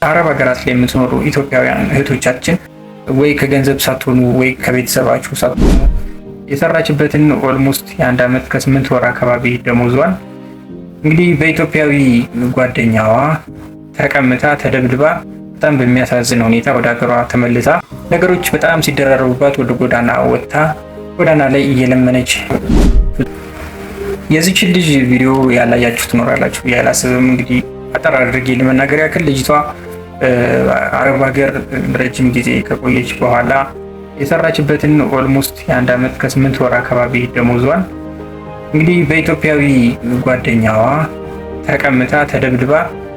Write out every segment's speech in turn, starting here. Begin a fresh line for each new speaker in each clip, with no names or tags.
አረብ ሀገራት ላይ የምትኖሩ ኢትዮጵያውያን እህቶቻችን ወይ ከገንዘብ ሳትሆኑ ወይ ከቤተሰባችሁ ሳትሆኑ የሰራችበትን almost የ1 ዓመት ከ8 ወር አካባቢ ደሞዟን እንግዲህ በኢትዮጵያዊ ጓደኛዋ ተቀምታ፣ ተደብድባ፣ በጣም በሚያሳዝን ሁኔታ ወደ ሀገሯ ተመልሳ ነገሮች በጣም ሲደራረቡባት ወደ ጎዳና ወጥታ ጎዳና ላይ እየለመነች። የዚችን ልጅ ቪዲዮ ያላያችሁ ትኖራላችሁ ብዬ አላስብም። እንግዲህ አጠር አድርጌ ለመናገር ያክል ልጅቷ አረብ ሀገር ረጅም ጊዜ ከቆየች በኋላ የሰራችበትን almost የ1 ዓመት ከ8 ወር አካባቢ ደሞዟን እንግዲህ በኢትዮጵያዊ ጓደኛዋ ተቀምታ፣ ተደብድባ፣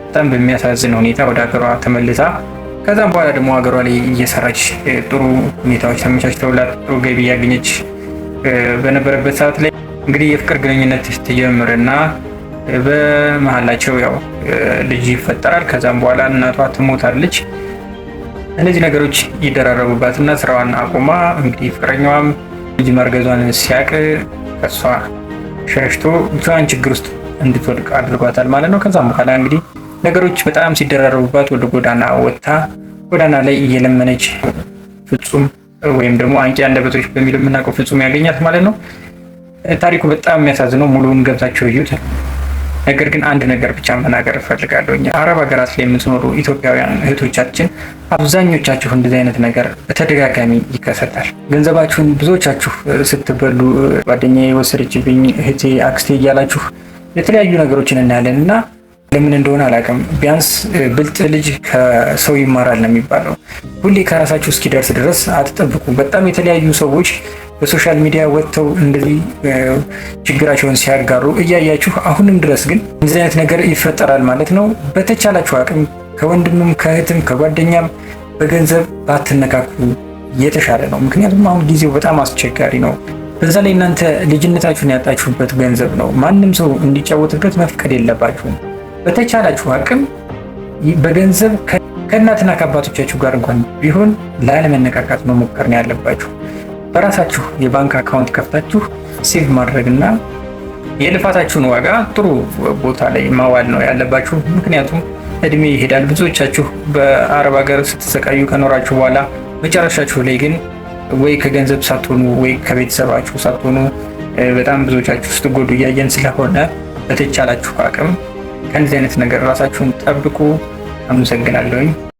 በጣም በሚያሳዝን ሁኔታ ወደ ሀገሯ ተመልሳ ከዛም በኋላ ደግሞ ሀገሯ ላይ እየሰራች ጥሩ ሁኔታዎች ተመቻችተውላት ጥሩ ገቢ እያገኘች በነበረበት ሰዓት ላይ እንግዲህ የፍቅር ግንኙነት ትጀምርና በመሀላቸው ያው ልጅ ይፈጠራል። ከዛም በኋላ እናቷ ትሞታለች። እነዚህ ነገሮች ይደራረቡባትና ስራዋን አቁማ እንግዲህ ፍቅረኛዋም ልጅ መርገዟን ሲያቅ ከሷ ሸሽቶ ብቻዋን ችግር ውስጥ እንድትወድቅ አድርጓታል ማለት ነው። ከዛም በኋላ እንግዲህ ነገሮች በጣም ሲደራረቡባት ወደ ጎዳና ወጥታ ጎዳና ላይ እየለመነች ፍጹም ወይም ደግሞ አንቂ አንደበቶች በሚል የምናውቀው ፍጹም ያገኛት ማለት ነው። ታሪኩ በጣም የሚያሳዝነው፣ ሙሉውን ገብታችሁ እዩት። ነገር ግን አንድ ነገር ብቻ መናገር እፈልጋለሁ። አረብ ሀገራት ላይ የምትኖሩ ኢትዮጵያውያን እህቶቻችን አብዛኞቻችሁ እንደዚህ አይነት ነገር በተደጋጋሚ ይከሰታል። ገንዘባችሁን ብዙዎቻችሁ ስትበሉ ጓደኛዬ ወሰደችብኝ፣ እህቴ፣ አክስቴ እያላችሁ የተለያዩ ነገሮችን እናያለን እና ለምን እንደሆነ አላውቅም። ቢያንስ ብልጥ ልጅ ከሰው ይማራል ነው የሚባለው። ሁሌ ከራሳችሁ እስኪደርስ ድረስ አትጠብቁ። በጣም የተለያዩ ሰዎች በ social media ወጥተው እንደዚህ ችግራቸውን ሲያጋሩ እያያችሁ አሁንም ድረስ ግን እንደዚህ አይነት ነገር ይፈጠራል ማለት ነው። በተቻላችሁ አቅም ከወንድምም ከእህትም ከጓደኛም በገንዘብ ባትነካኩ የተሻለ ነው። ምክንያቱም አሁን ጊዜው በጣም አስቸጋሪ ነው። በዛ ላይ እናንተ ልጅነታችሁን ያጣችሁበት ገንዘብ ነው። ማንም ሰው እንዲጫወትበት መፍቀድ የለባችሁም። በተቻላችሁ አቅም በገንዘብ ከእናትና ከአባቶቻችሁ ጋር እንኳን ቢሆን ላለመነካካት መሞከር ነው ያለባችሁ። በራሳችሁ የባንክ account ከፍታችሁ save ማድረግና የልፋታችሁን ዋጋ ጥሩ ቦታ ላይ ማዋል ነው ያለባችሁ። ምክንያቱም እድሜ ይሄዳል። ብዙዎቻችሁ በአረብ ሀገር ስትሰቃዩ ከኖራችሁ በኋላ መጨረሻችሁ ላይ ግን ወይ ከገንዘብ ሳትሆኑ ወይ ከቤተሰባችሁ ሳትሆኑ በጣም ብዙዎቻችሁ ስትጎዱ እያየን ስለሆነ በተቻላችሁ አቅም ከእንደዚህ አይነት ነገር ራሳችሁን ጠብቁ። አመሰግናለሁኝ።